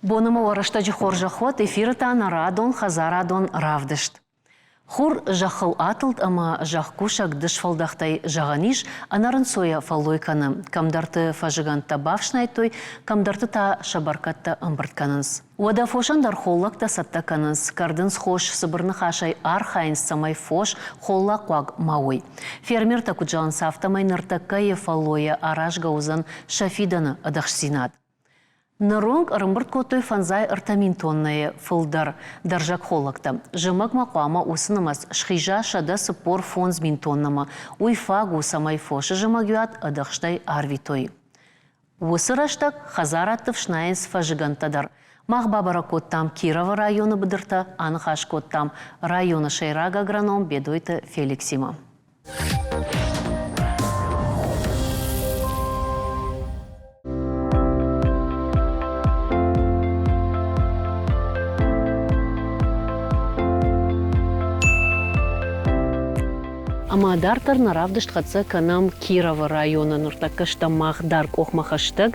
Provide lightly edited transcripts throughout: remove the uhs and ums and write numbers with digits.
Боны ма уӕ рӕстӕджы хорзӕх уӕд, эфиры та нӕ радон хӕдзарадон равдыст. Хур зӕххыл атылд ӕмӕ зӕхкусӕг дысфӕлдӕхтӕй зӕгъӕн ис, ӕнӕрынцойӕ фӕллой кӕны. Кӕмдӕрты фӕзыгӕндтӕ бафснайдтой, кӕмдӕрты та сӕ бӕркӕдтӕ ӕмбырд кӕнынц. Уӕдӕ фосӕн дӕр холлӕгтӕ цӕттӕ кӕнынц, кӕрдынц хос, цыбыр ныхасӕй архайынц, цӕмӕй фос холлагхъуаг ма уой. Фермертӕ куыд зӕгъынц, афтӕмӕй ныртӕккӕйы фӕллойӕ аразгӕ уыдзӕн сӕ фидӕны ӕдыхстдзинад. Ныронг ӕрӕмбырд кодтой 53 тоннӕйы фылдӕр дӕрзӕг холлӕгтӕ. Зымӕгмӕ хъуамӕ уыцы нымӕц схиза 145 мин тоннӕмӕ. Уый фаг у, цӕмӕй фосы зымӕгиуат ӕдыхстӕй арвитой. Уыцы рӕстӕг хӕдзарадты фснайынц фӕзыгӕндтӕ дӕр. Мах бабӕрӕг кодтам Кировы районы быдыртӕ, аныхас кодтам районы сӕйраг агроном Бедойты Феликсимӕ. Ӕмӕ дарддӕр нӕ равдыст хӕццӕ кӕнӕм Кировы районы. Ныртӕккӕ стӕм мах дӕр къохмӕ хӕстӕг.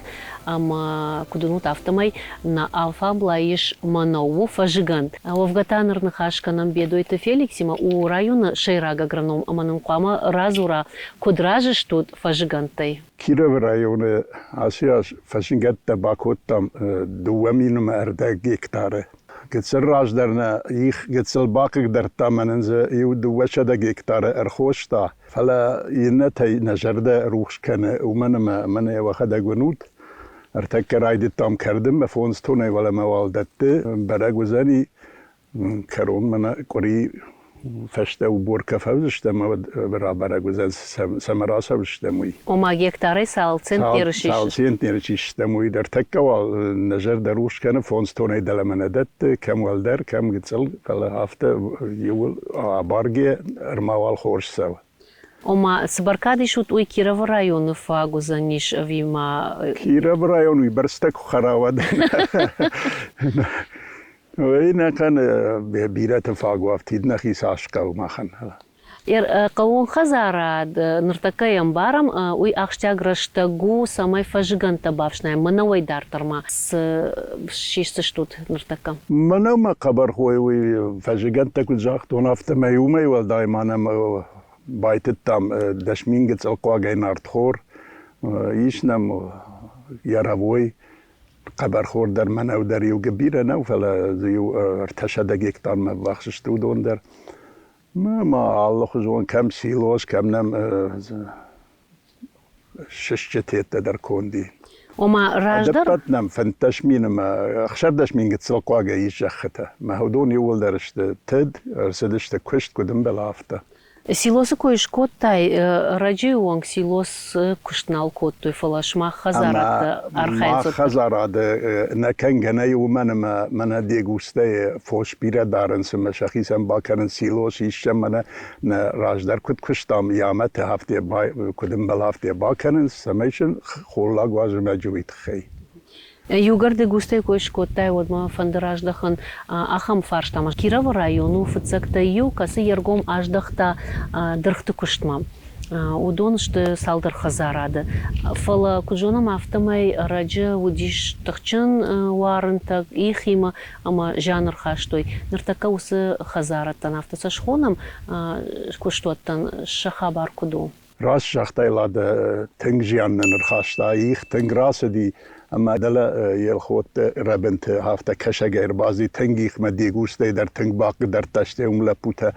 Ӕмӕ куыд уынут, афтӕмӕй нӕ алфамблай ис мӕнӕуы фӕзыгӕнд. Уӕвгӕ та ныр ныхас кӕнӕм Бедойты Феликсимӕ, у районы сӕйраг агроном ӕмӕ нын хъуамӕ радзура, куыд разы стут фӕзыгӕндтӕй. Кировы районы ацы аз фӕзыгӕндтӕ бакодтам 2,5 гектары. Гыццыл раздӕр нӕ их гыццыл бахъыгдардта ӕмӕ нын дзы иу 200 гектары ӕрхоста. Фӕлӕ иннӕтӕй нӕ зӕрдӕ рухс кӕны, уымӕн ӕмӕ мӕнӕ уӕхӕдӕг уынут, ӕртӕккӕ райдыдтам кӕрдынмӕ, фондз тоннӕй уӕлӕмӕ уал дӕтты, бӕрӕг уыдзӕни, кӕронмӕ нӕ къуыри фӕстӕ уборкӕ фӕуыдзыстӕм, уӕд рабӕрӕг уыдзӕн, цӕмӕ рацӕудзыстӕм, уый. Ома гектарӕй цал центнеры систӕм? Цал центнеры систӕм, уый дӕр тӕккӕ уал нӕ зӕрдӕ рухс кӕны, фондз тоннӕй дӕлӕмӕ нӕ дӕтты, кӕм уӕлдӕр, кӕм гыццыл, фӕлӕ афтӕ иууыл абаргӕ ӕрмауал хорз цӕуы. Ома, цы бӕркад исут, уый Кировы районы фаг уыдзӕнис ӕви ма... Кировы район уый бӕрцтӕ куы хӕра, уӕд Уый нӕ кӕны бирӕты фаг у афтид нӕхи цас хъӕуы махӕн. Хъӕууон хӕдзарад ныртӕккӕ ӕмбарӕм, уый ахсджиаг рӕстӕг у, цӕмӕй фӕзыгӕндтӕ бафснайӕм. Мӕнӕуӕй дарддӕр ма цы сисдзыстут ныртӕккӕ? Мӕнӕумӕ хъӕбӕрхой уый фӕзыгӕндтӕ куыд загътон, афтӕмӕй уымӕй уӕлдай ма нӕм байтыдтам 10 000 гыццыл хъуагӕй нартхор, ис нӕм яровой, Хъӕбӕрхор дӕр мӕнӕу дӕр иу бирӕ нӕу, фӕлӕ дзы иу 300 гектармӕ ӕввахс сты уыдон дӕр. Ма алыхуызон кӕм силос, кӕм нӕм сысджытеттӕ дӕр конд и. Ома раздӕр... Ӕдӕппӕт нӕм 15 000 ӕмӕ 16 000 гыццыл хъуагӕй ис зӕххытӕ. Мӕ уыдон иууылдӕр сты тыд, ӕрцыдысты куыст, куыд ӕмбӕлы, афтӕ. Силосы кой скодтай, раджы онг силос куыст нал кодтой, фӕлӕ сымах хӕдзарадты архайынц. Мах хӕдзарады нӕ кӕнгӕ нӕй, уымӕн ӕмӕ мӕнӕ Дегустӕйы фос бирӕ дарынц ӕмӕ сӕхицӕн бакӕнынц силос, исчӕм мӕнӕ нӕ раздӕр куыд куыстам, ямӕты афтӕ куыд ӕмбӕлы, афтӕ бакӕнынц, цӕмӕй сын холлаг уа зымӕджы уый тыххӕй. Иугӕр Дегустӕй кой скодтай, уӕд мӕ фӕнды раздӕхын ахӕм фарстамӕ. Кировы район у фыццӕгтӕй иу, кӕцы йе ргом аздӕхта дыргъты куыстмӕ. Уыдон сты цалдӕр хӕдзарады. Фӕлӕ, куыд зонӕм, афтӕмӕй ӕрӕджы уыдис тыхджын уарынтӕ ихимӕ ӕмӕ зиан ӕрхастой. Ныртӕккӕ уыцы хӕдзарадтӕн, афтӕ сӕ схонӕм, куыстуӕттӕн сӕ хабар куыд у? Раст загътай, Лада, тынг зиан нын ӕрхаста, их тынг рацыди, ӕмӕ дӕлӕ Елхотты рӕбынты афтӕ кӕсӕгӕй ӕрбацыди тынг ихмӕ, дегустӕй дӕр тынг бахъыгдардта, стӕй уым лӕппутӕ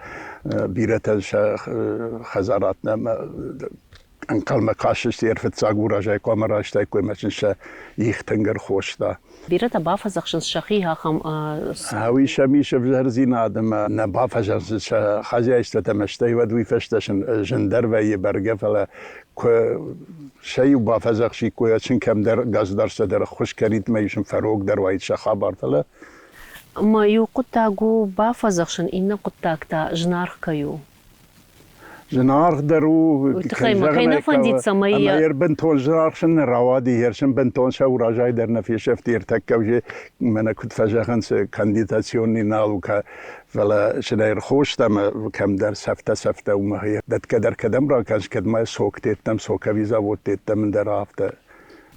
бирӕтӕн сӕ хӕдзарадтӕ ӕнхъӕлмӕ кастысты, ӕрфыццаг уразӕй хъуамӕ райстаиккой ӕмӕ сын сӕ их тынг ӕрхоста. Бирӕтӕ бафӕдзӕхсынц сӕхи ахӕм... Уый сӕм ис ӕвзӕрдзинад ӕмӕ нӕ бафӕдзӕхсынц сӕ хозяйствотӕ ӕмӕ стӕй уӕд уый фӕстӕ сын зындӕр вӕййы бӕргӕ, фӕлӕ куы сӕ иу бафӕдзӕхсиккой, сын кӕмдӕр государство дӕр ӕххуыс кӕнид ӕмӕ сын фӕрогдӕр уаид сӕ хабар, фӕлӕ Мӕ иу хъуыддаг у бафӕдзӕхсын, иннӕ хъуыддаг та зынаргъ кӕй у. Зынаргъдӕр у, кӕй нӕ фӕндид, цӕмӕй ӕмӕ йӕ бынтон зынаргъ сын нӕ рауади, йе сын бынтон сӕ урожай дӕр нӕ фесӕфти, ӕртӕккӕ уже мӕнӕ куыд фӕзӕгъынц, кондитационный нал у, фӕлӕ сын ӕрхост ӕмӕ кӕмдӕр сӕфтӕ-сӕфтӕ уымӕ дӕтгӕ дӕр кӕдӕм ракӕныс, кӕд ма сок деттӕм, соковый завод деттӕм, ӕндӕр афтӕ.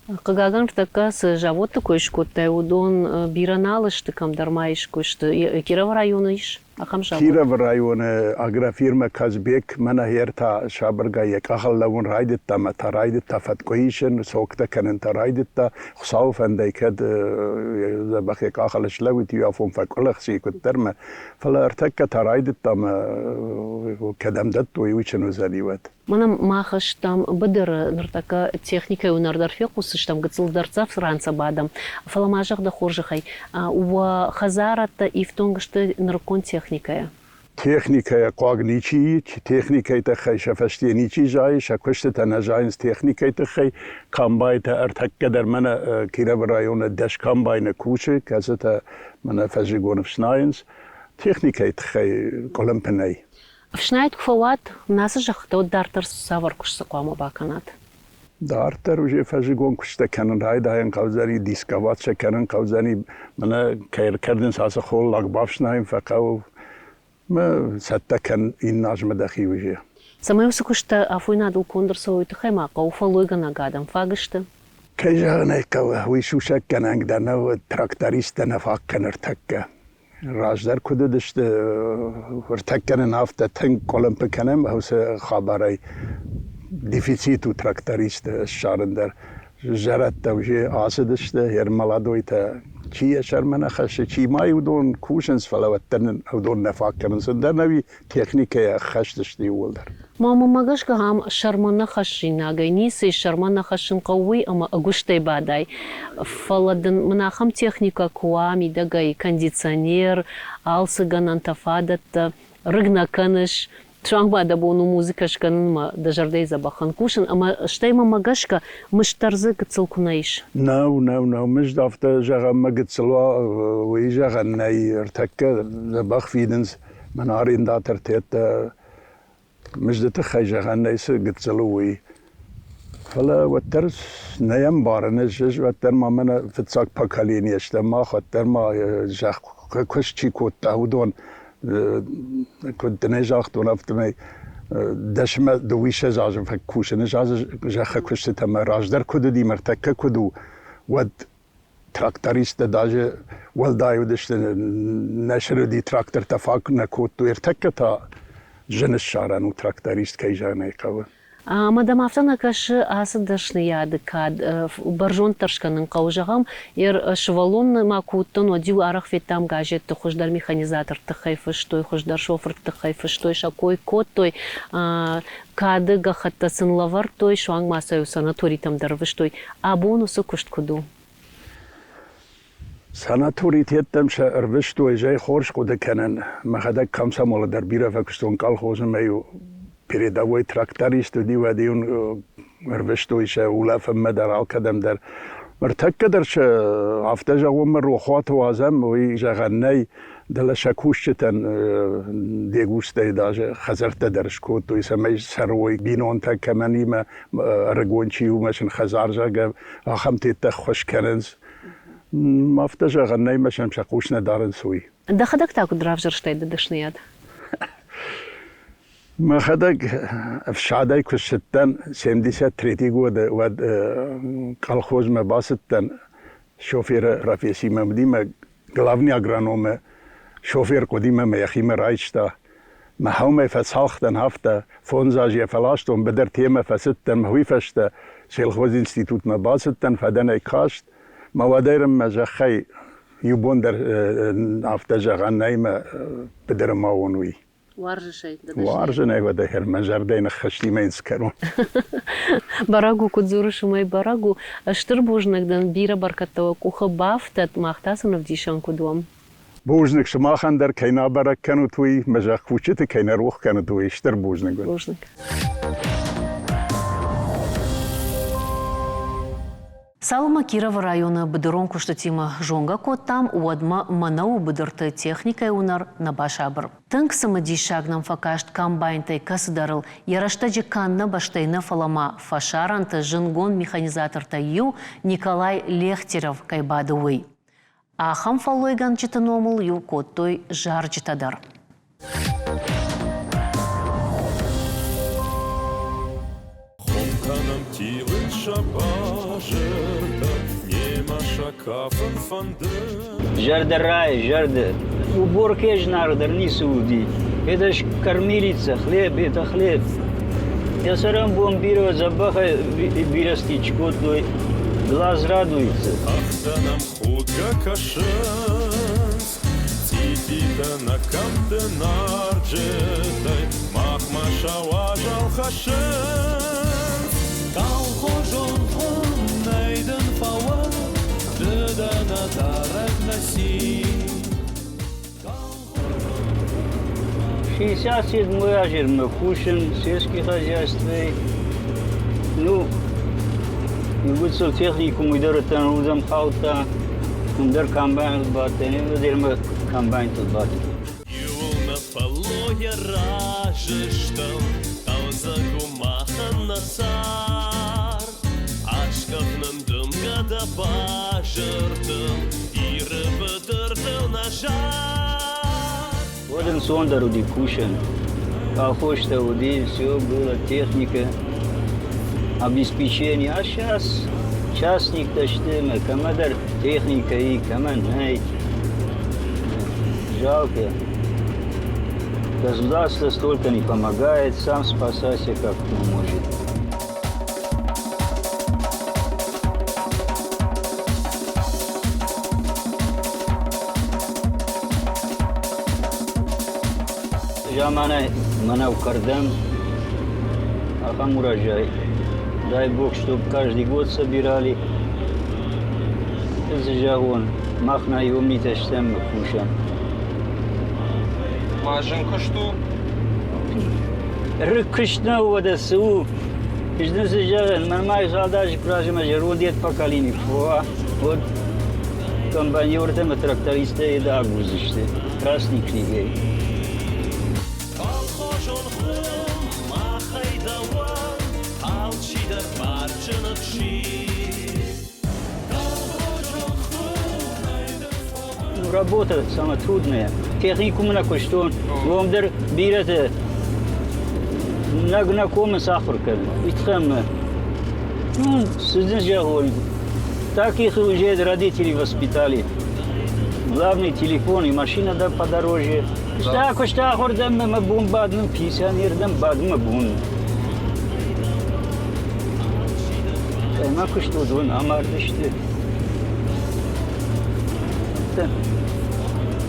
Хъыгагӕн, ныртӕккӕ цы заводты кой скодтай, уыдон бирӕ нал сты, кӕмдӕр ма искуы сты. Кировы районы ис ахӕм завод? Кировы районы агрофирмӕ Казбек мӕнӕ гьер та сабыргай йӕ къахыл лӕууын райдыдта ӕмӕ та райдыдта фӕткъуы исын, соктӕ кӕнын та райдыдта. Хуыцауы фӕндӕй кӕд дзӕбӕх йӕ къахыл слӕууид, иу афон фӕкъуылыхси куыддӕрмӕ, фӕлӕ ӕртӕккӕ та райдыдта ӕмӕ кӕдӕм дӕттой, уый чын уыдзӕни уӕд. Мӕнӕ мах стӕм быдыры, ныртӕккӕ техникӕйы уынӕр дӕр фехъусдзыстӕм, гыццыл дӕрддзӕф ран сӕ бадӕм. Фӕлӕ ма зӕгъ дӕ хорзӕхӕй, уӕ хӕдзарадтӕ ифтонг сты нырыккон техникӕйӕ? Техникӕйӕ хъуаг ничи и, техникӕйы тыххӕй сӕ фӕсте ничи зайы, сӕ куыстытӕ нӕ зайынц техникӕйы тыххӕй. Комбайтӕ ӕртӕккӕ дӕр мӕнӕ Кировы районы 10 комбайны кусы, кӕцытӕ мӕнӕ фӕззыгон ӕфснайынц. Техникӕйы тыххӕй къуылымпы нӕй. Ӕфснайд куы фӕуат, ацы зӕххытӕ уӕд дарддӕр цавӕр куыст цы хъуамӕ бакӕнат? Дарддӕр уже фӕззыгон куыстытӕ кӕнын райдайын хъӕудзӕни, дисковат сӕ кӕнын хъӕудзӕни, мӕнӕ кӕй ӕркӕрдынц ацы холлаг бафснайын фӕхъӕуы. Мӕ цӕттӕ кӕн иннӕ азмӕ дӕхи уже. Цӕмӕй уыцы куысттӕ афойнадыл конд ӕрцӕуой, тыххӕй ма хъӕуы фӕллойгӕнӕг адӕм фаг сты? Кӕй зӕгъын ӕй хъӕуы, уый сусӕггӕнӕг дӕр нӕу, трактористтӕ нӕ фаг кӕны ӕртӕккӕ. Раздӕр куыд уыдысты, ӕртӕккӕ нын афтӕ тынг къуылымпы кӕнӕм уыцы хабарӕй. Дефицит у трактористы ссарын дӕр. Зӕрӕдтӕ уже ацыдысты, ермаладойтӕ чи йӕ сӕрмӕ нӕ хӕссы, чи ма уыдон кусынц, фӕлӕ уӕддӕр нын уыдон нӕ фаг кӕнынц. Ӕндӕр нӕуи техникӕйӕ ӕххӕст сты иууылдӕр. Мамӕмӕ гӕсгӕ ам сӕрмӕ нӕ хӕссинагӕй ницы ис, сӕрмӕ нӕ хӕссын хъӕуы уый, ӕмӕ ӕгуыстӕй бадай. Фӕлӕ дын мын ахӕм техникӕ куы уа, мидӕгӕй кондиционер, алцы гӕнӕнтӕ, фадӕттӕ, рыг нӕ кӕныс, суанг ма дӕ бон у музыкӕ скӕнынмӕ дӕ зӕрдӕйы дзӕбӕхӕн кусын, ӕмӕ стӕй мӕмӕ гӕсгӕ мызд дӕр дзы гыццыл куы нӕ ис. Нӕу, нӕу, нӕу, мызд афтӕ зӕгъӕм, мӕ гыццыл уа, уый зӕгъӕн нӕй, ӕртӕккӕ дзӕбӕх фидынц мӕн арендатортӕ Мызды тыххӕй зӕгъӕн нӕй, цы гыццыл у, уый. Фӕлӕ уӕддӕр нӕ ӕмбарын ӕз, ӕз уӕддӕр ма мӕнӕ фыццаг поколение стӕм мах, уӕддӕр ма зӕхх куыст чи кодта, уыдон, куыд дын ӕй загътон, афтӕмӕй дӕсмӕ дыууиссӕдз азы фӕкусын, ӕз азы зӕххы куыстытӕ мӕ раздӕр куыд уыди, ныртӕккӕ куыд у, уӕд трактористтӕ даже уӕлдай уыдысты, нӕ сырыди трактортӕ фаг нӕ кодтой. Ӕртӕккӕ та зын ссарӕн у тракторист, кӕй зӕгъын ӕй хъӕуы. Ӕмӕ дӕм афтӕ нӕ кӕсы, ацы дӕсныйады кад бӕрзонддӕр скӕнын хъӕуы? Зӕгъӕм, сывӕллон ма куы уыдтӕн, уӕд-иу арӕх федтам газетты хуыздӕр механизаторты тыххӕй фыстой, хуыздӕр шофырты тыххӕй фыстой, сӕ кой кодтой, кады гӕххӕттӕ сын лӕвӕрдтой, суанг ма сӕ санаторитӕм дӕр выстой. Абон уыцы куыст куыд у? Санаторитеттӕм сӕ ӕрвыстой, зӕй хорз хъуыды кӕнын. Мӕхӕдӕг комсомолы дӕр бирӕ фӕкуыстон колхозы мӕ-иу передовой тракторист уыди, уӕд-иу ӕрвыстой сӕ улӕфынмӕ дӕр алкӕдӕм дӕр. Ныртӕккӕ дӕр сӕ афтӕ зӕгъон мӕ рохуаты уадзӕм, уый зӕгъӕн нӕй. Дӕлӕ сӕ кусджытӕн дегустӕй даже хӕдзӕрттӕ дӕр скодтой, цӕмӕй цӕрой бинонтӕ кӕмӕнимӕ ӕрыгон чи у, мӕ сын хӕдзар, зӕгъгӕ, ахӕм теттӕ ххуыс кӕнынц. Афтӕ зӕгъӕн нӕй, мӕ сӕм сӕ хъус нӕ дарынц, уый. Дӕхӕдӕг та куыд равзӕрстай дӕ дӕсныйад? Мӕхӕдӕг ӕфсадӕй куы ссыдтӕн 73 годы, уӕд колхозмӕ бацыдтӕн шоферы профессимӕ уыди мӕ главный агрономы шофер хъуыдимӕ мӕ йӕхимӕ райста. Мӕ хъӕумӕ фӕцалх дӕн афтӕ, фондз азы йӕ фӕластон, быдыр темӕ фӕцыдтӕн, уый фӕстӕ сельхозинститутмӕ бацыдтӕн, фӕдӕн ӕй каст. Мӕ уӕдӕй мӕ зӕххӕй иу бон дӕр афтӕ зӕгъӕн нӕй мӕ быдыры ма уон, уый. Уарзыс ӕй? Уарзын ӕй, уӕдӕ мӕ зӕрдӕйы ныххызти мӕ йын скӕнон. Бӕрӕг у, куыд дзурыс, уымӕй бӕрӕг у. Стыр бузныг дын, бирӕ бӕркӕдтӕ уӕ къухы бафтӕд, мах та сын ӕвдисӕн куыд уӕм. Бузныг сымахӕн дӕр, кӕй нӕ бӕрӕг кӕнут, уый, мӕ зӕхкусджыты кӕй нӕ рох кӕнут, уый. Стыр бузныг уын. Бузныг. Цалынмӕ Кировы районы быдырон куыстытимӕ зонгӕ кодтам, уӕдмӕ мӕнӕуы быдырты техникӕйы уынӕр нӕ басабыр. Тынг цымыдисаг нӕм фӕкаст комбайнтӕй кӕцыдӕрыл йӕ рӕстӕджы канд нӕ бӕстӕй нӕ, фӕлӕ ма фӕсарӕнты зындгонд механизатортӕй иу Николай Лехтерев кӕй бады, уый. Ахӕм фӕллойгӕнджыты номыл-иу кодтой зарджытӕ дӕр. Хом кӕнӕм тилын сӕ базыр. Кафын фӕнды. Зӕрдӕ райы, зӕрдӕ. Уборкӕ зынаргъдӕр ницы уыди. Это ж кормилица, хлеб, это хлеб. Йӕ цӕрӕнбон бирӕ дзӕбӕхӕй бирӕ стич кодтой. Глаз радуется. Хӕхтӕ нӕм худгӕ кӕсынц, цъититӕ нӕ кӕмтты нарджытӕй махмӕ сӕ уазал хӕссынц. Колхозон хуынӕй дын фӕуӕд, ды дӕ нӕ дарӕг нӕ цин. 67 азы мӕ кусын сельский хозяйствӕй. Ну, иугуыцыл техникум уый дӕр уыдӕм хаудта, уым дӕр комбайныл бадтӕн, уӕддӕр мӕ комбайнтыл бадтӕн. Иуыл нӕ фӕллойӕ разы стӕм, хъӕлдзӕг у махӕн нӕ цард. Аскъӕф нын дымгӕ дӕ базыртыл, Иры быдыртыл нӕ зард. Уӕд ӕнцондӕр уыди кусӕн. Колхозтӕ уыди, все было, техника, обеспечение. А сейчас частниктӕ сты ӕмӕ кӕмӕдӕр техникӕ и, кӕмӕ нӕй. Жалко. Государство столько не помогает, сам спасайся как кто может. Заманай мӕнӕу кӕрдӕм, ахӕм урожай. Дай Бог, чтоб каждый год собирали. Цы зӕгъон, мах наемнитӕ стӕм кусӕм. Ма зын куыст у? Рыг куыст нӕу, уӕдӕ цы у? Ӕз дын цы зӕгъын, мӕнмӕ цалдӕр размӕ зӕронд йед поколени куы уа, уӕд комбайнертӕ ӕмӕ трактористтӕ йед агурдзысты Красный книгӕй. Колхозон хуым махӕй дӕуӕн алчидӕр барджын ӕфсин. Ну, работа самая трудная. Техникум нӕ куыстон, уым дӕр бирӕтӕ нӕ нӕ комы сахуыр кӕнын. Уый тыххӕй ну, цы дын зӕгъон, так их уже родители воспитали. Главный телефон и машина да подороже. Куыста, куыста ахуырдӕм мӕ бон бадын, пенсионердӕм бадын мӕ бон. Ӕмӕ куыст уыдон амардысты.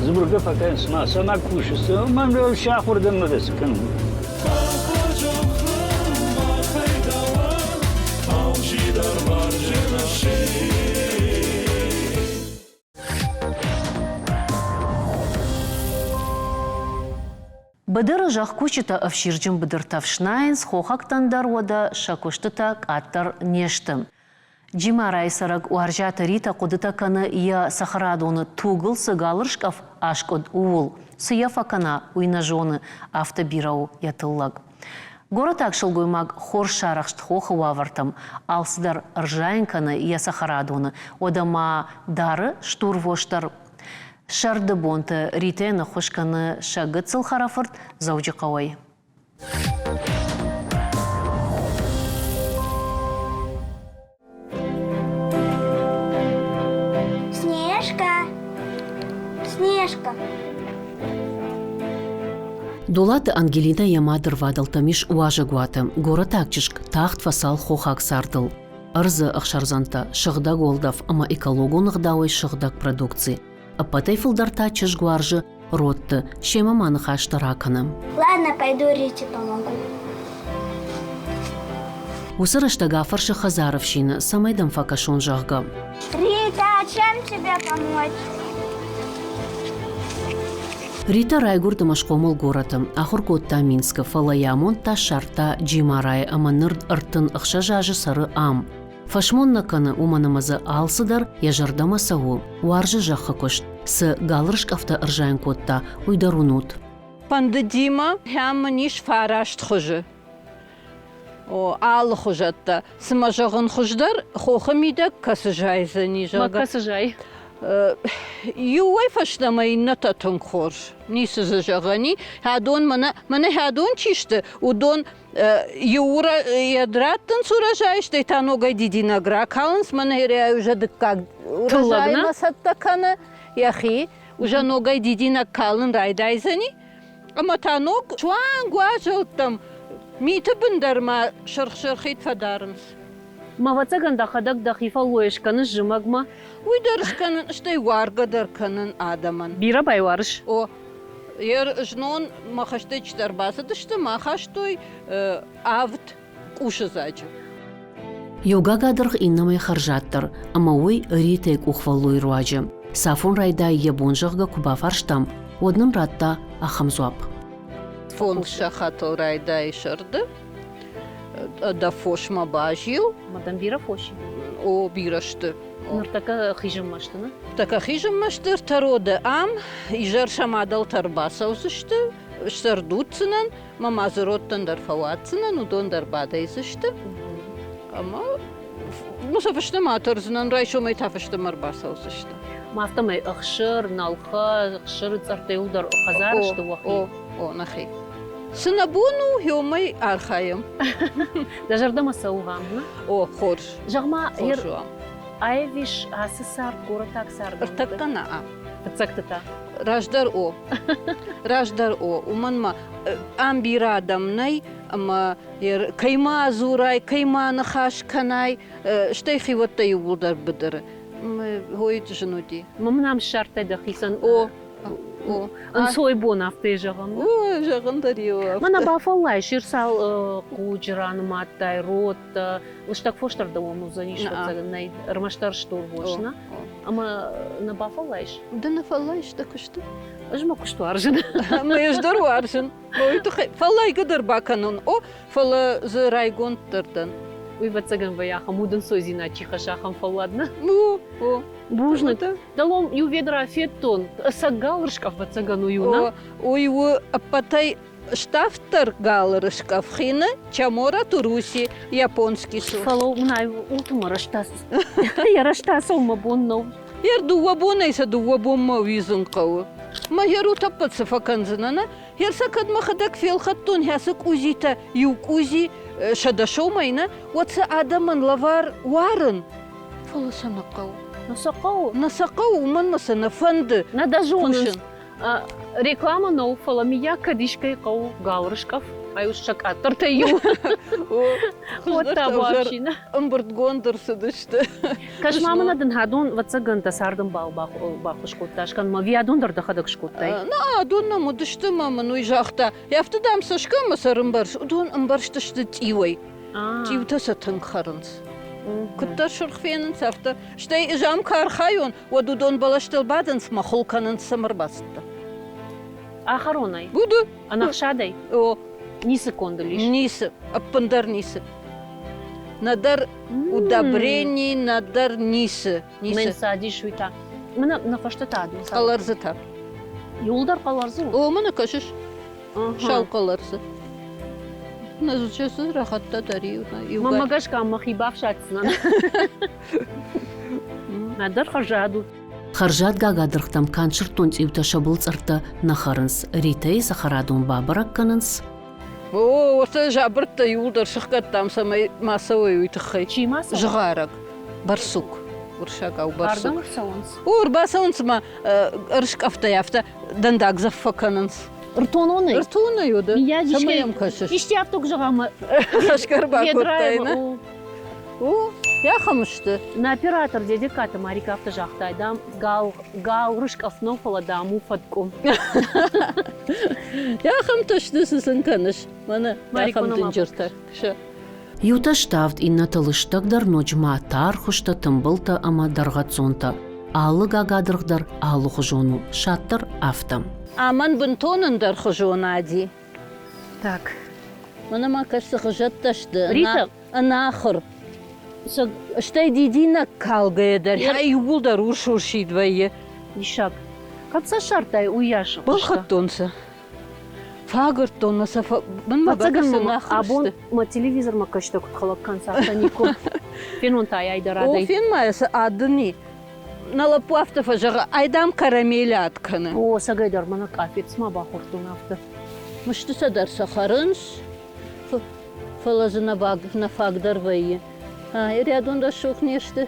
Дзургӕ фӕкӕнынц ма, цӕмӕ кусыс, мӕн сахуыр дӕн мӕ цы кӕнын. Быдыры зӕхкусджытӕ ӕфсирджын быдыртӕ фснайынц, хохӕгтӕн дӕр уӕдӕ сӕ куыстытӕ къаддӕр не сты. Джимарайы цӕрӕг Уарзиаты Ритӕ хъуыдытӕ кӕны йӕ цӕхӕрадоны тугыл цы галырскъӕф аскъуыд, ууыл. Цы йӕ фӕкӕна, уый нӕ зоны, афтӕ бирӕ у йӕ тыллӕг. Горӕтаг сылгоймаг хорз сарӕхст хохы уавӕртӕм, алцыдӕр ӕрзайын кӕны йӕ цӕхӕрадоны, уӕдӕ ма дары стурвос дӕр. Сӕрды бонты Ритӕ ныххуыс кӕны сӕ гыццыл хӕрӕфырт Дзӕуджыхъӕуӕй. Снежка! Снежка! Долаты Ангелинӕ йӕ мады рвадӕлтӕм ис уазӕгуаты. Горӕтаг чызг тагъд фӕцал хохаг цардыл. Ӕрдзы ӕхсӕрдзӕнтӕ, сыгъдӕг уӕлдӕф ӕмӕ экологон ӕгъдауӕй сыгъдӕг продукци. Ӕппӕтӕй фылдӕр та чызг уарзы родты, семӕ ма ныхӕстӕ ракӕны. Ладно, пойду Рите помогу. Уыцы рӕстӕг афӕрсы хӕдзары фсины, цӕмӕй дӕм фӕкӕсон, зӕгъгӕ. Рита, чем тебе помочь? Рита райгуырд ӕмӕ схъомыл горӕты, ахуыр кодта Минскы, фӕлӕ йӕ амонд та ссардта Джимарайы ӕмӕ ныр 36 азы цӕры ам. Фӕсмон нӕ кӕны, уымӕн ӕмӕ дзы алцыдӕр йӕ зӕрдӕмӕ цӕуы, уарзы зӕххы куыст, цы галырскъӕфтӕ ӕрзайын кодта, уый дӕр уынут. Фӕндыди мӕ, ахӕм мын ис фараст хуызы. О, алы хуызӕттӕ. Цымӕ зӕгъын хуыздӕр хохы мидӕг кӕцы зайдзӕни, зӕгъгӕ. Ма кӕцы зай? Иуӕй фӕстӕмӕ иннӕтӕ тынг хорз, ницы дзы зӕгъӕн и. Хӕдон мӕнӕ, мӕнӕ хӕдон чи сты, уыдон иу раттынц урожай, стӕй та ногӕй дидинӕг ракалынц, мӕнӕ уже дыккаг урожаймӕ цӕттӕ кӕны йӕхи, уже ногӕй дидинӕг калын райдайдзӕни. Ӕмӕ та ног суанг уазӕлттӕм миты бын дӕр ма сырх-сырхид фӕдарынц. Ӕвӕццӕгӕн дӕхӕдӕг дӕхи фӕллойӕ скӕныс зымӕгмӕ? Уый дӕр скӕнын, стӕй уаргӕ дӕр кӕнын адӕмӕн. Бирӕ байуарыс? О, знон мӕ хӕстӕджытӕ ӕрбацыдысты, мӕ ахастой авд къусыдзаджы. Иу гагадыргъ иннӕмӕй хӕрзаддӕр, ӕмӕ уый Ритӕйы къухвӕллойы руаджы. Цафон райдайы йӕ бон, зӕгъгӕ, куы бафарстам, уӕд нын радта ахӕм дзуапп. Фондз сахатыл райдайы сӕрды, дӕ фосмӕ базил. Мадам бирӕ фос и? О, бирӕ сты. Ныртӕккӕ хизынмӕ сты, нӕ? Ныртӕккӕ хизынмӕ сты ӕртӕ роды ам. Изӕр сӕ мадӕлтӕ ӕрбацӕудзысты, сӕрдуддзынӕн, мӕ ма дзы родтӕн дӕр фӕуадздзынӕн, уыдон дӕр бадӕйдзысты. Ӕмӕ ну, сӕ фӕстӕмӕ атӕрдзынӕн, райсомӕй та фӕстӕмӕ ӕрбацӕудзысты. Афтӕмӕй ӕхсыр, нӕлхӕ, ӕхсыры цъӕрттӕ иуылдӕр хӕдзары сты уӕхи? О, о, нӕхи. Цы нӕ бон у, уымӕй архайӕм. Дӕ зӕрдӕмӕ цӕуы гъам, нӕ? О, хорз. Зӕгъ-ма, аивис ацы цард горӕтаг цард? Ӕртӕккӕ нӕ. Фыццӕгты та? Раздӕр о. Раздӕр о. Уымӕн ма ам бирӕ адӕм нӕй, ӕмӕ кӕй ма дзурай, кӕй ма ныхас кӕнай, стӕй хиуӕттӕ иууылдӕр быдыры. Хойы зын уыди. Мын ам ссардтай дӕхицӕн О, о. Ӕнцой бон афтӕ зӕгъӕм. О, зӕгъын дӕр иу афтӕ. Мӕнӕ бафӕллайыс, ирцал хъуджы ранымадтай, родтӕ, лыстӕг фос дӕр дӕуӕн уыдзӕнис, нӕй, ӕрмӕстдӕр стур фос, нӕ? Ӕмӕ нӕ бафӕллайыс? Ды нӕ фӕллайыс дӕ куысты? Ӕз мӕ куыст уарзын. Мӕ ӕз дӕр уарзын. Уый тыххӕй фӕллайгӕ дӕр бакӕнон, о, фӕлӕ дзы райгонд дӕр дӕн. Уый ӕвӕццӕгӕн вӕййы ахӕм удӕнцойдзинад чи хӕссы, ахӕм фӕллад, нӕ? Ну, о. Бузныг. Дӕлом иу ведра федтон, ӕцӕг галы рыскъӕф ӕвӕццӕгӕн уый у, нӕ? Уый у ӕппӕтӕй ставддӕр галы рыскъӕф хины Чамора Туруси, японский сур. Фӕлӕ мын ай улты мӕ рӕстӕ йӕ рӕстӕ ацӕуын мӕ бон нӕу. Йер дыууӕ бонӕй сӕ дыууӕ бонмӕ уидзын хъӕуы. Мӕ йер утӕппӕт цы фӕкӕндзынӕ, нӕ? Йер сӕ кӕд мӕхӕдӕг фелхӕдтон хӕцы къудзитӕ, иу къудзи 100 сомӕй, нӕ, уӕд сӕ адӕмӕн лӕвар уарын. Фӕлӕ сӕ нӕ хъӕуы. Нӕ сӕ хъӕуы? Нӕ сӕ хъӕуы, уымӕн мӕ сӕ нӕ фӕнды. Нӕ дӕ зонынц. Реклама нӕу, фӕлӕ миййаг кӕд искӕй хъӕуы галрыскъӕф, ай ус сӕ къаддӕртӕй иу. Уӕдта вообще ӕмбырдгонд ӕрцыдысты. Кӕс ма мын дын хӕдон, ӕвӕццӕгӕн, дӕ цардӕмбал баххуыс кодта, скӕн ма виадон дӕр дӕхӕдӕг скодтай. На, адон нӕм уыдысты ӕмӕ мын уый загъта, афтӕ дам сӕ скӕн ӕмӕ сӕ рымбӕрз. Уыдон ӕмбӕрзтысты цъиуӕй. Цъиутӕ сӕ тынг хӕрынц. Куыддӕр сырх фенынц, афтӕ. Стӕй ӕз ам куы архайон, уӕд уыдон бӕлӕстыл бадынц мӕ хуыл кӕнынц цӕм ӕрбацыдтӕ. Ахӕронӕй? Буду. Ӕнӕхсадӕй? О. Ницы конд ыл ис? Ницы, ӕппындӕр ницы. Нӕдӕр удобрени, нӕдӕр ницы. Ницы. Мӕн цадис уый та. Мӕнӕ нӕ фӕстӕ та адон. Хъӕлӕрдзытӕ. Иуылдӕр хъӕлӕрдзы у? О, мӕнӕ кӕсыс. Сау хъӕлӕрдзы. Нӕ рахатта дӕр иу. Мӕнмӕ гӕсгӕ мӕхи бафсаддзынӕн. Нӕдӕр хӕрзад у. Хӕрзад гагадыргътӕм канд сырддон цъиутӕ сӕ былцъӕрттӕ нӕ хӕрынц, Ритӕйы цӕхӕрадон бабӕрӕг кӕнынц. О, уыцы жабырдтӕ иууылдӕр сыхгӕдтам, цӕмӕй ма цӕуой, уый тыххӕй. Чи ма цӕуы? Зыгъарӕг. Барсук. Уырыссагау барсук. Ардӕм ӕрцӕуынц? О, ӕрбацӕуынц ма ӕрыскъӕфтӕй афтӕ дӕндагдзӕф фӕкӕнынц. Ртононӕй? Ртонӕй уыд. Цӕмӕй йӕм кӕсыс? Исти афтӕ куы зӕгъӕм, Хӕсгӕ ӕрбакодтай, нӕ? О, ахӕм сты. Нӕ оператор Дедеккаты Марика афтӕ загъта, дам, гал, гал рыскъӕф нӕу, фӕлӕ, дам, у фӕткъуы. Ахӕмтӕ сты, цы сын кӕныс? Мӕнӕ ахӕм дынджыртӕ. Иутӕ ставд, иннӕтӕ лыстӕгдӕр, ноджы ма тархуызтӕ, тымбылтӕ ӕмӕ дӕргъӕццонтӕ. Алы гагадыргъ дӕр алыхуызон у, сад дӕр афтӕ. Амӕн бынтон ӕндӕрхуызон ади. Так. Мӕнӕ ма кӕс, цы хызӕттӕ сты. Рита. Ӕнахуыр. Стӕй дидинӕг калгӕйӕ дӕр иууылдӕр урс-урсид вӕййы. Диссаг. Кӕд сӕ ссардтай, уыйас. Балхӕдтон сӕ. Фагырдтон мӕ сӕ мӕнмӕ бакӕсын абон мӕ телевизормӕ кӕстӕ куыд хӕлӕг кӕнынц, афтӕ никуы. Фенон та ай дӕр адӕй. О, фен ма сӕ адыни. Нӕ лӕппу афтӕ фӕзӕгъы, ай дам карамель ад кӕны. О, ӕцӕгӕй дӕр мӕнӕ къафет цыма бахордтон афтӕ. Мыстытӕ дӕр сӕ хӕрынц, фӕлӕ дзы нӕ фаг дӕр вӕййы. Рядон рӕсугъд не сты.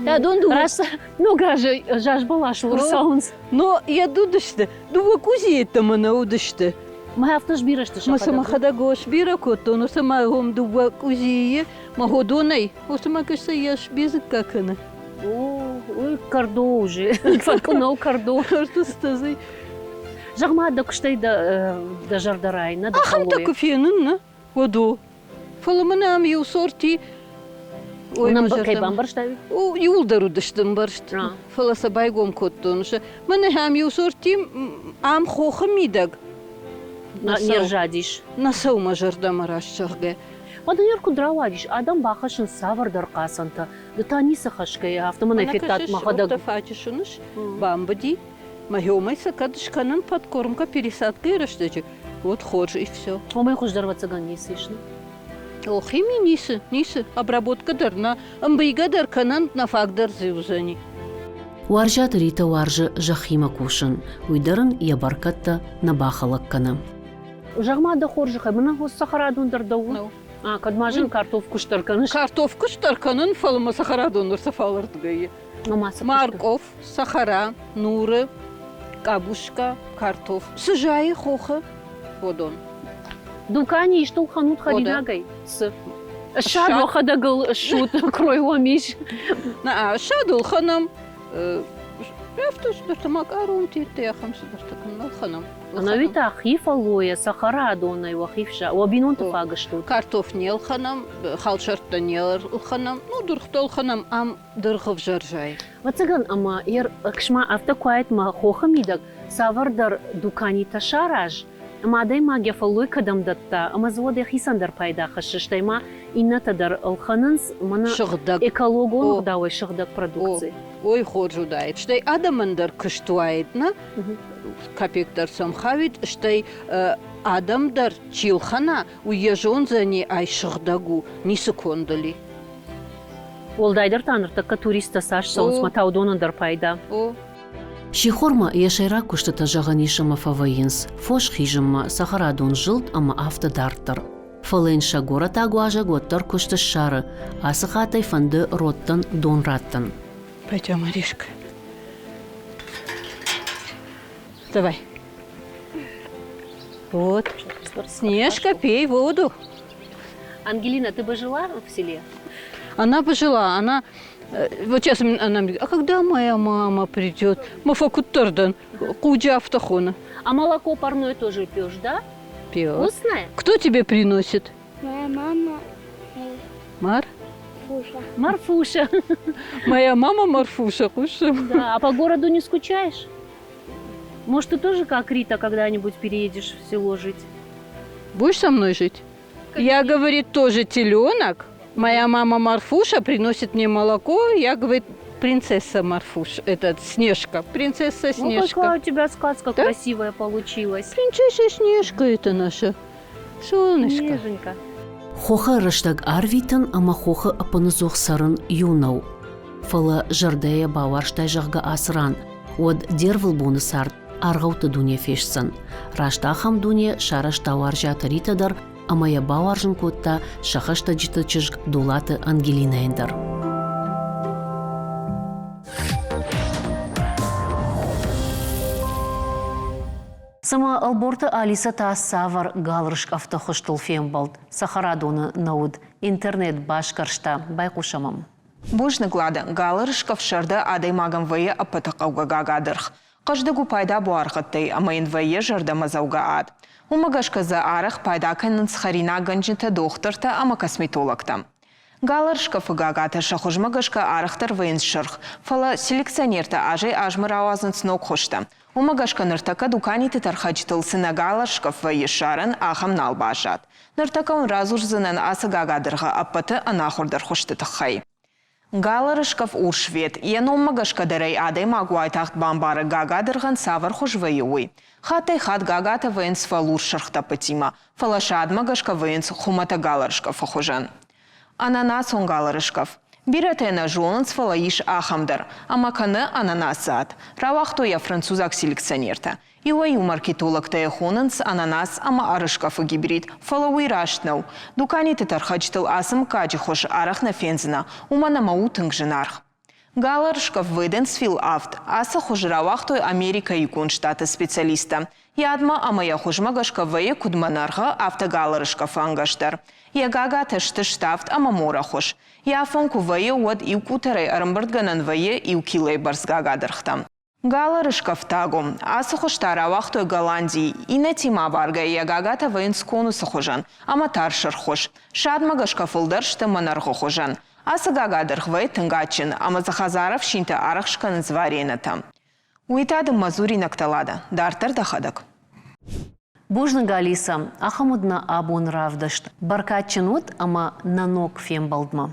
Рядон дыууӕ... Раст ног азы заз бӕлас урсауынц. Но йӕ уыдысты. Дыууӕ къузи йеддӕмӕ нӕ уыдысты. Мӕ афтӕ сбирӕ сты сӕхӕдӕг. Мӕ мӕхӕдӕг сбирӕ кодтон, уыцы мӕ уым дыууӕ къузийы мӕ ходонӕй, уыцы мӕ кӕсӕй йӕ сбезыкка кӕны. О, ой, кӕрдо уже. Фӕткъуы нӕу кӕрдо. Кӕрдо Зӕгъ-ма, дӕ куыстӕй дӕ зӕрдӕ райы, нӕ дӕ Ахӕмтӕ куы фенын, нӕ, уӕд о. Фӕлӕ мын ам иу сорти Кӕй бамбӕрстай? Иуылдӕр уыдысты ӕмбӕрст, фӕлӕ сӕ байгом кодтон. Мӕнӕ ам иу сорти ам хохы мидӕг не рзадис. Нӕ цӕуы мӕ зӕрдӕмӕ раст зӕгъгӕ. Уӕдӕ ныр куыд рауадис, адӕм бахӕссынц цавӕрдӕр хъацӕнтӕ, ды та ницы хӕсгӕйӕ, афтӕ мын ӕй федтат мӕхӕдӕг. Фаджыс уыныс, бамбыди, мӕ сӕ кӕд скӕнын подкормка пересадкӕйы рӕстӕджы, уӕд хорз и все. Уымӕй хуыздӕр ӕвӕццӕгӕн ницы ис, нӕ? О, хими ницы, ницы. Обработка дӕр нӕ, ӕмбийгӕ дӕр кӕнӕн, нӕ фаг дӕр дзы уыдзӕни. Уарзиаты Ритӕ уарзы зӕххимӕ кусын, уый дӕр ын йӕ бӕркӕдтӕ нӕ бахӕлӕг кӕны. Зӕгъ-ма дӕ хорзӕхӕй, мӕнӕ цӕхӕрадон дӕр дӕу у? А, кӕд ма зын картоф куыст дӕр кӕныс? Картоф куыст дӕр кӕнын, фӕлӕ мӕ цӕхӕрадон ныр сӕфалырдыгӕй. Маркъоф, сахара, нуры, къабуска, картоф. Цы зайы хохы, уыдон. Дукани истыл хӕнут хӕринагӕй? Цы? Ссад уӕхӕдӕг ыл ссут, крой уӕм ис. На, ссад ӕлхӕнӕм. Афтӕ цыдӕртӕ макъарон тедтӕ, ахӕм цыдӕртӕ кӕнӕм, ӕлхӕнӕм. Ӕнӕуи та хи фӕллойӕ, цӕхӕрадонӕй уӕхи уӕ бинонты фаг стут? Картоф не лхӕнӕм, халсӕрттӕ не лхӕнӕм, ну, дыргътӕ ӕлхӕнӕм, ам дыргъ ӕвзӕр зайы. Ӕвӕццӕгӕн, ӕмӕ ӕхсма афтӕ куы уаид мӕ хохы мидӕг цавӕрдӕр дуканитӕ сараз, ӕмӕ адӕймаг йӕ фӕллой кӕдӕм дӕтта, ӕмӕ дзы уӕд йӕхицӕн дӕр пайда хӕссы, стӕй ма иннӕтӕ дӕр ӕлхӕнынц мӕнӕ сыгъдӕг экологон ӕгъдауӕй сыгъдӕг продукци. Ой, хорз уыдаид. Стӕй адӕмӕн дӕр куыст уаид, нӕ? Капек дӕр сӕм хауид, стӕй адӕм дӕр чи лхӕна, уый йӕ зондзӕни, ай сыгъдӕг у, ницы конд ыл и. Уӕлдайдӕр та ныртӕккӕ туристтӕ цас цӕуынц, мӕ та уыдонӕн дӕр пайда. О. Сихормӕ йӕ сӕйраг куыстытӕ зӕгъӕн ис ӕмӕ фӕвӕййынц фос хизынмӕ, цӕхӕрадон зылд ӕмӕ афтӕ дарддӕр. Фӕлӕ йын сӕ горӕтаг уазӕг уӕддӕр куыст ссары, ацы хатт ӕй фӕнды родтӕн дон раттын. Пойдем, Аришка. Давай. Вот. Снежка, пей воду. Ангелина, ты бы жила в селе? Она бы жила, она... Вот сейчас она мне говорит, а когда моя мама придет? Мафакуттердан, куджа автохона. А молоко парное тоже пьешь, да? Пьет. Вкусное? Кто тебе приносит? Моя мама. Мар? Фуша. Марфуша. Моя мама Марфуша, кушай. Да, а по городу не скучаешь? Может, ты тоже, как Рита, когда-нибудь переедешь в село жить? Будешь со мной жить? Я, говорит, тоже теленок. Моя мама Марфуша приносит мне молоко. Я, говорит, принцесса Марфуша, этот Снежка, принцесса Снежка. Ну, какая у тебя сказка да? красивая получилась. Принцесса Снежка это наша. Солнышко. Снеженька. Хохы рӕстӕг арвитын ӕмӕ хохы ӕппыныдзух цӕрын иу нӕу. Фӕлӕ зӕрдӕйӕ бауарзтай, зӕгъгӕ, ацы ран, уӕд де рвылбоны цард аргъӕутты дуне фестдзӕн. Раст ахӕм дуне сарӕзта Уарзиаты Ритӕ дӕр ӕмӕ йӕ бауарзын кодта сӕ хӕстӕджыты чызг Дулаты Ангелинӕйӕн дӕр. Цымӕ Ӕлборты Алисӕ та цавӕр галрыскъӕфты хуызтыл фембӕлд? Цӕхӕрадоны нӕ уыд. Интернет басгӕрста. Байхъусӕм ӕм. Бузныг, Лада. Галы рыскъӕф сӕрды адӕймагӕн вӕййы ӕппӕты хъӕугӕ гагадыргъ. Хъӕздыг у пайда буаргъӕдтӕй ӕмӕ йын вӕййы зӕрдӕмӕдзӕугӕ ад. Уымӕ гӕсгӕ дзы арӕх пайда кӕнынц хӕринаггӕнджытӕ, дохтыртӕ ӕмӕ косметологтӕ. Галӕрскъӕфы гагатӕ сӕ хуызмӕ гӕсгӕ арӕхдӕр вӕййынц сырх, фӕлӕ селекционертӕ азӕй-азмӕ рауадзынц ног хуызтӕ. Уымӕ гӕсгӕ ныртӕккӕ дуканиты тӕрхӕджытыл цы нӕ галӕрскъӕф вӕййы ссарӕн, ахӕм нал баззад. Ныртӕккӕ уын радзурдзынӕн ацы гагадыргъы ӕппӕты ӕнахуырдӕр хуызты тыххӕй. Галӕрыскъӕф урсвет, йӕ номмӕ гӕсгӕ дӕр ӕй адӕймаг уайтагъд бамбары, гагадыргъӕн цавӕр хуыз вӕййы, уый. Хаттӕй-хатт гагатӕ вӕййынц фӕлурс сырх тӕппытимӕ, фӕлӕ сӕ адмӕ гӕсгӕ вӕййынц хуымӕтӕг галӕрыскъӕфы хуызӕн. Ананасон галӕрыскъӕф. Бирӕтӕ нӕ зонынц, фӕлӕ ис ахӕм дӕр, ӕмӕ кӕны ананасы ад. Рауагътой йӕ французаг селекционертӕ. Иуӕй-иу маркетологтӕ йӕ хонынц ананас ӕмӕ ӕрыскъӕфы гибрид, фӕлӕ уый раст нӕу. Дуканиты тӕрхӕджытыл ацы мыггаджы хуыз арӕх нӕ фендзынӕ, уымӕн ӕмӕ у тынг зынаргъ. Галӕрыскъӕф Веденсвилл авд ацы хуыз рауагътой Америкӕйы Иугонд Штаты специалисттӕ. Йӕ адмӕ ӕмӕ йӕ хуызмӕ гӕсгӕ вӕййы куыд мӕнӕргъы, афтӕ галӕрыскъӕфы ӕнгӕс дӕр. Йӕ гагатӕ сты ставд ӕмӕ морӕхуыз. Йӕ афон куы вӕййы, уӕд иу къутӕрӕй ӕрӕмбырдгӕнӕн вӕййы иу килойы бӕрц гагадыргътӕ. Галӕрыскъӕфтаго. Ацы хуыз та рауагътой Голландийы. Иннӕтимӕ абаргӕйӕ йӕ гагатӕ вӕййынц конусы хуызӕн ӕмӕ тар сырххуыз. Садмӕ гӕсгӕ фылдӕр сты мӕнӕргъы хуызӕн. Ацы гагадыргъ вӕййы тынг адджын ӕмӕ дзы хӕдзары ӕфсинтӕ арӕх скӕнынц варенӕтӕ. Уый та дын мӕ дзуринӕгтӕ, Лада. Дарддӕр дӕхӕдӕг. Бузныг, Алиса. Ахӕм уыд нӕ абон равдыст. Бӕркадджын уыд ӕмӕ нӕ ног фембӕлдмӕ.